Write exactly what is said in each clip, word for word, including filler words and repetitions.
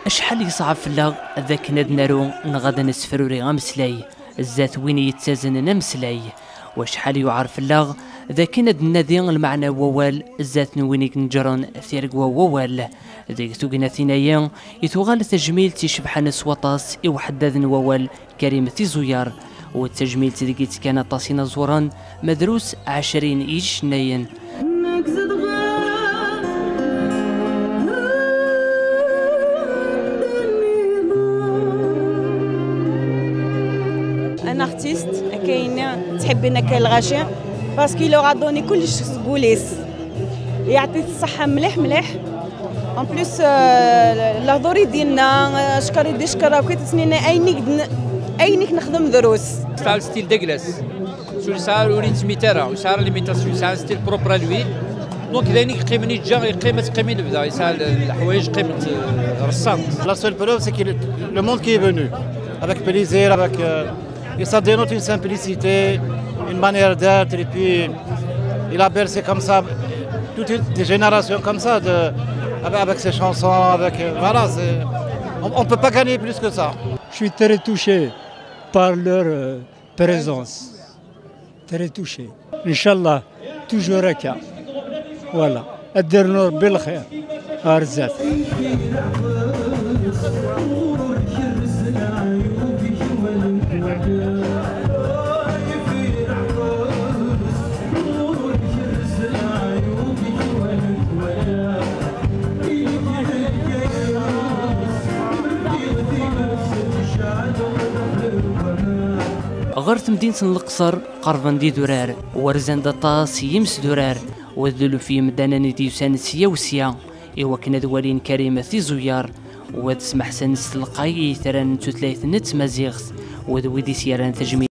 Acḥal yeṣɛeb fell-aɣ d akken ad naru neɣ ad nesfruri ameslay zdat win yettaznen ameslay, wacḥal yuɛer fell-aɣ d akken ad nnadi lmeɛna n wawal zdat n win i ineǧren tiregwa n wawal. Deg tugnatin-ayi i tuɣal tajmilt icebḥen s waṭas i uḥeddad n wawal Karim Tizuyer, u d tajmilt deg i ttekkan aṭas inaẓuren, ma drus ɛecrin i icennayen. Un artiste, akka yenna, ttḥibbin akka lɣaci, parce qu'il aura donné kullec seg wul-is. Yeɛṭi-t ṣṣeḥḥa mliḥ mliḥ. En plus, euh, lehdur i d-yenna, euh, ckeṛ i d-ickeṛ akk, i d-ttnina ayen i d-n-, ayen i k-nexdem drus. Yesɛa style d aglas. Ur yesɛa, ur yettmit ara, ur yesɛa ara limitation, yesɛa style propre à lui. Donc d ayen i yeqqimen yeǧǧa, yeqqim ad teqqim i lebda, yesɛa l-, leḥwayeǧ qqiment, euh, ressant. La seule preuve, c'est que le monde qui est venu, avec plaisir, avec, euh, et ça dénote une simplicité, une manière d'être, et puis il a bercé comme ça toutes des générations comme ça, de, avec, avec ses chansons, avec, euh, voilà, c'est, on, on peut pas gagner plus que ça. Je suis très touché par leur, euh, présence. Très touché. Inch'Allah, toujours هكا. Voilà. الدرنور بالخير. Arzat. Ɣer temdint n Leqṣer, qerben-d idurar, u rzan-d aṭas n yimesdurar, u d luluf n yimdanen i d-yusan sya u sya, i wakken ad walin Karim Tizuyer, u ad smeḥsen s telqay i yitran n tutlayt n tmaziɣt, u d wid i s-yerran tajmilt.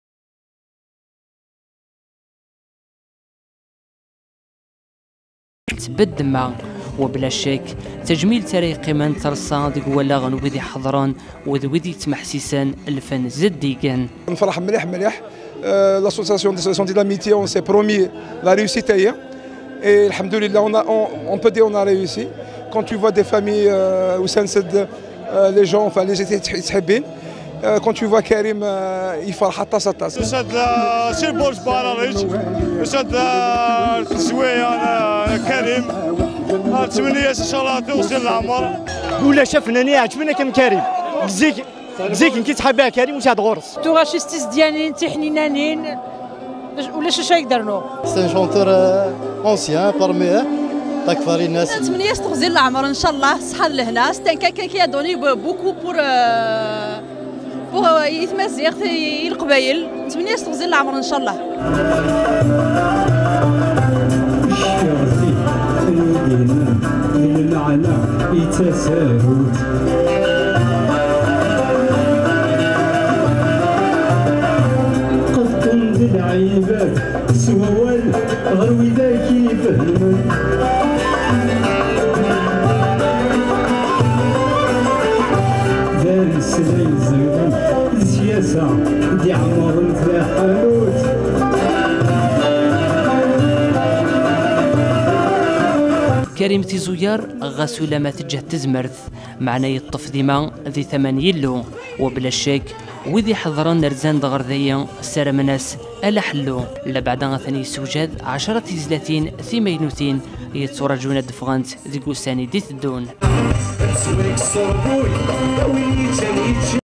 Tbeddem-a, u bla ccek, tajmilt ara yeqqimen terṣa deg wallaɣ n wid iḥeḍren u d wid yettmeḥsisen lfen zeddigen. Nferḥ mliḥ, mliḥ. Euh, l'association des associations de l'amitié, on s'est promis la réussite, hein. Et alhamdoulilah, on a, on, on peut dire on a réussi. Quand tu vois des familles, euh, où ça ne se de-, euh, les gens, enfin, les étaient très, très bien. Euh, quand tu vois Karim, euh, il faut aṭas, aṭas. Usa-d, euh, si lbulj n Uɛrariǧ, usa-d, euh, tezwiya, euh, Karim. Nettmenni-as, inchallah, tuɣzi n leɛmer. Ulac afennan i iɛeǧben akken Karim. Zik, zik nekk ttḥibbiɣ Karim, u sɛiɣ ɣur-s. Tuɣac-is tizedyanin, tiḥninanin. Ulac acu ay d-rnuɣ. C'est un chanteur, euh, ancien, parmi, euh, takfarinas. Nettmenni-as teɣzi n leɛmer, inchallah, ṣṣeḥḥa d lehna. C'est un quelqu'un qui a donné be-, beaucoup pour, euh, pour, euh, i tmaziɣt, i, i leqbayel. Nettmenni-as teɣzi n leɛmer, inchallah. Cfiɣ zik, lmudin, lmeɛna i tasarut. Qeṭṭun d lɛibad s wawal ɣer widak ifehmen. D ameslay ẓiwen d syasa d-iɛemmren taḥanut. Karim Tizuyer, ɣas ulamma teǧǧa-t tezmert, meɛna yeṭṭef dima di tama n Yillu, u bla ccek, wid iḥeḍren rzan-d ɣer dayi, ssaramen-as ala ḥellu. Labeɛda atan yessewjad ɛecra tizlatin timaynutin yetturaǧun ad d-ffɣent deg ussan i d-iteddun.